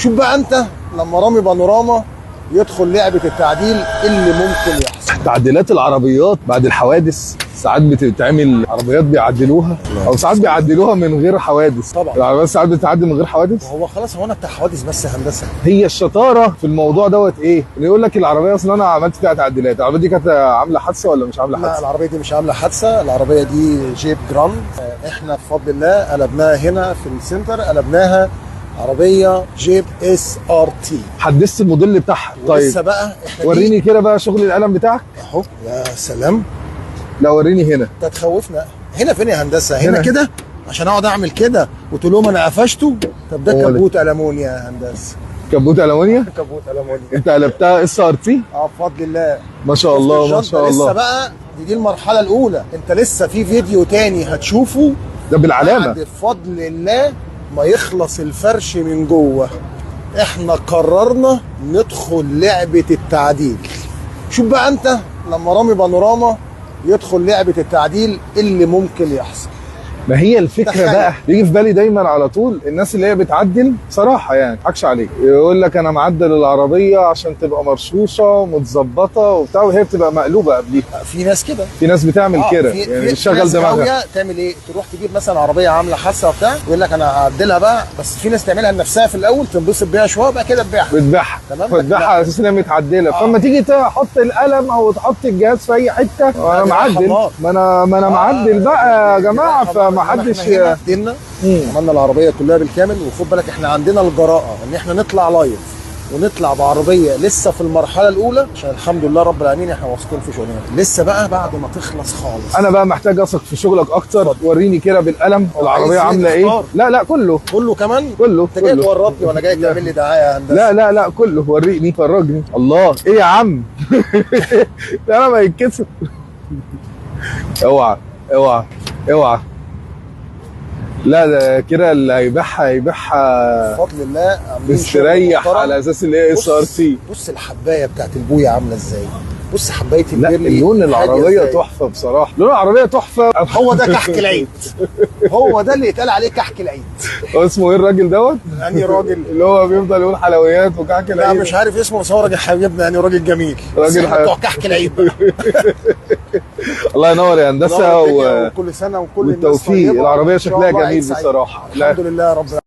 شوف بقى انت لما رامي بانوراما يدخل لعبه التعديل اللي ممكن يحصل. تعديلات العربيات بعد الحوادث ساعات بتتعمل، عربيات بيعدلوها او ساعات بيعدلوها من غير حوادث. طبعا. العربيات ساعات بتعدل من غير حوادث. هو خلاص، هو انا بتاع حوادث بس يا هندسة. هي الشطارة في الموضوع دوت ايه؟ اللي يقول لك العربية اصلا انا عملت فيها تعديلات، العربية دي كانت عامله حادثه ولا مش عامله لا، حادثه؟ العربية دي مش عامله حادثه، العربية دي جيب جراند، احنا بفضل الله قلبناها هنا في السنتر، قلبناها عربية جيب SRT. حدثت الموديل بتاعها. طيب لسه بقى احنا وريني كده بقى شغل القلم بتاعك اهو. يا سلام. لا وريني هنا. انت تخوفنا. هنا فين يا هندسة؟ هنا كده عشان اقعد اعمل كده وتقول لهم انا قفشته. طب ده كبوت المونيا يا هندسة. كبوت المونيا؟ كبوت المونيا. انت قلبتها SRT؟ اه بفضل الله. ما شاء الله ما شاء الله. لسه بقى دي المرحلة الاولى، انت لسه في فيديو تاني هتشوفه ده بالعلامة. بعد بفضل الله ما يخلص الفرش من جوه. احنا قررنا ندخل لعبه التعديل. شوف بقى انت لما رامي بانوراما يدخل لعبه التعديل اللي ممكن يحصل. ما هي الفكرة بقى بيجي في بالي دايما على طول الناس اللي هي بتعدل صراحة، يعني ما اضحكش عليك، يقول لك انا معدل العربية عشان تبقى مرصوصه ومتظبطه وبتاع، وهي بتبقى مقلوبة قبليها. في ناس كده، في ناس بتعمل كده يعني بتشغل دماغها. تعمل ايه؟ تروح تجيب مثلا عربية عامله حادثه وبتاع، يقول لك انا هعدلها بقى، بس في ناس تعملها لنفسها في الاول، تنبسط بيها شوية وبعد كده تبيعها. بتبيعها، تمام، بتبيعها على اساس انها متعدله. فلما تيجي تحط القلم او تحط الجهاز في اي حتة، انا معدل، ما انا معدل بقى يا جماعة. فما حدش عدلنا، عملنا العربية كلها بالكامل. وخد بالك احنا عندنا الجراءة ان احنا نطلع live ونطلع بعربيه لسه في المرحلة الاولى، عشان الحمد لله رب العالمين احنا واثقين في شغلنا. لسه بقى بعد ما تخلص خالص. انا بقى محتاج اثق في شغلك اكتر. وريني كده بالقلم العربية عامله ايه. لا لا كله كله كمان كله. انت جاي تورطني ولا جاي تعمل لي دعاية يا هندسة؟ لا لا لا كله، وريني فرجني. الله، ايه يا عم؟ ده انا ما يتكسف. اوعى اوعى اوعى. لا ده كده اللي هيبيعها هيبيعها بفضل الله مستريح على اساس اللي هي SRT. بص الحبايه بتاعت البويه عامله ازاي. بص حبايه البيرلي. لون العربية تحفة بصراحة، لون العربية تحفة. هو ده كحك العيد، هو ده اللي يتقال عليه كحك العيد. هو اسمه ايه الراجل دوت؟ يعني راجل اللي هو بيفضل يقول حلويات وكحك العيد. لا مش عارف اسمه، بس هو راجل حبيبنا، يعني راجل جميل، راجل بتوع كحك العيد بقى. الله ينور يا هندسة، وكل سنة وكل والتوفيق. العربية شكلها جميل بصراحة. الحمد لله رب العالمين.